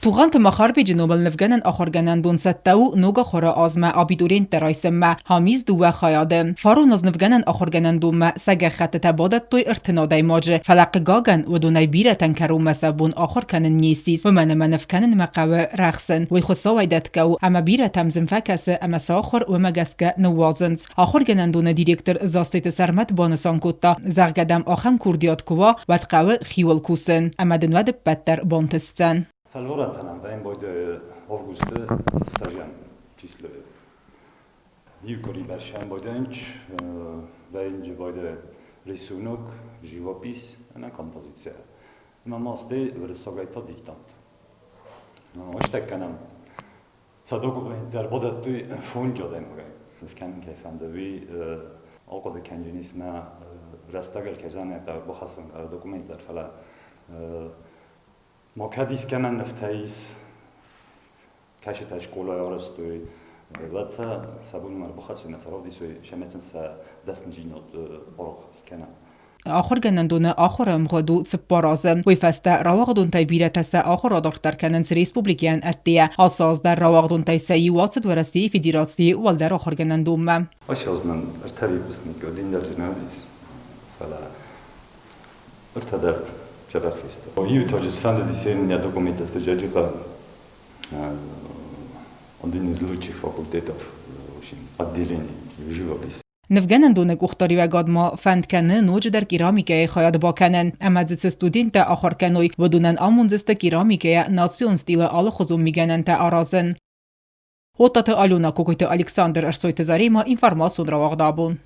Тугъанты Махарбеджы номыл нывгӕнӕн ахуыргӕнӕндон цӕттӕ у ног ахуыры азмӕ абитуриенттӕ райсынмӕ. Ам ис дыууӕ хайады. Фарон аз нывгӕнӕн ахуыргӕнӕндонмӕ сӕ гӕххӕттытӕ бадӕттой 30 адӕймаджы, фӕлӕ, хъыгагӕн, уыдонӕй бирӕтӕн кӕронмӕ сӕ бон ахуыр кӕнын не ссис, уымӕн ӕмӕ ныв кӕнынмӕ хъӕуы рӕхсын. Уый Хуыцауӕй дӕтгӕ у, ӕмӕ бирӕтӕм зын фӕкӕсы ӕмӕ сӕ ахуыр уымӕ гӕсгӕ ныууадзынц. Ахуыргӕнӕндоны директор Зассеты Сӕрмӕт банысан кодта, зӕгъгӕ дӕм ахӕм курдиат куы уа, уӕд хъӕуы хиуыл кусын, ӕмӕ дын уӕд ӕппӕт дӕр бантысдзӕн. Фӕлварӕнтӕ нӕм байдайы августы ссӕдзӕм числойы. Иу къуыри бӕрсӕн байдайынц, вӕййынджы байдайы рисунок, живопись ӕмӕ композицийӕ. Ӕмӕ ма стӕй уырыссагӕй та диктант. Ӕстӕг кӕнӕм. Сӕ документтӕ ӕрбадӕттой фондз адӕймагӕй. Кӕнын кӕй фӕнды, уый ахъуыды кӕнджынис мӕ рӕстӕг ӕркӕсӕнӕй бахӕссын документ дӕр, фӕлӕ ма кӕд искӕмӕн нывтӕ ис, кӕцытӕ скъолайы арӕзтой, уӕд сӕ сӕ бон ӕрбахӕссой, сӕ равдисой, сӕ сӕ дӕсныдзинад аргъ скӕна. Ахуыргӕнӕндоны ахуыры ӕмгъуыд у 4 азы. Уый фӕстӕ рауагъдонтӕй бирӕтӕ сӕ ахуыр адарддӕр кӕнынц республикӕйӕн ӕддейӕ. Ацы аз дӕр рауагъдонтӕй сӕ иу ацыд Уӕрӕсейы Федерацийы уӕлдӕр ахуыргӕнӕндонмӕ. Ацы аз нын ӕртӕ выпускника, один дӕр журналист, фӕлӕ ӕртӕ дӕр дзӕбӕх фесты. Иу таджы сфӕндыди сен йӕ документтӕ Джаджихъа один из лучших факультетов, в общем, отделений живописи. Нывгӕнӕндоны къухдариуӕгад ма фӕнд кӕны ноджыдӕр керамикӕйы хайад бакӕнын ӕмӕ дзы цы студенттӕ ахуыр кӕной, уыдонӕн амондзысты керамикӕйӕ национ стилы алыхуызон мигӕнӕнтӕ аразын. Оттаты Алена, Кокойты Александр, Ӕрсойты Заремӕ, информацион рауагъд абон.